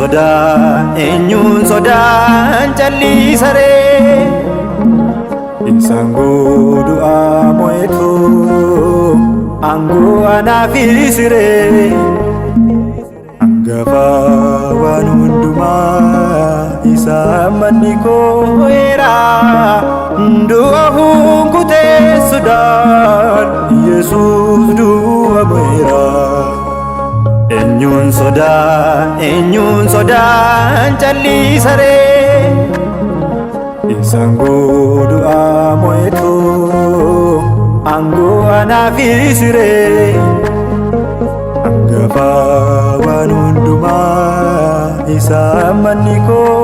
sodaa, eenyuun sodaan callisaree? Isaan du'aa mo'etu aangoo anaaf siree. Hangafa waan hundumaa isa manni koo heera. Du'a hunkuteessuudhaan Yesuus du'a mo'eera. Eenyuun sodaa, eenyuun sodaan callisaree? Isaan du'aa mo'etu aangoo anaaf siree. Hangafa waan hundumaa isa manni koo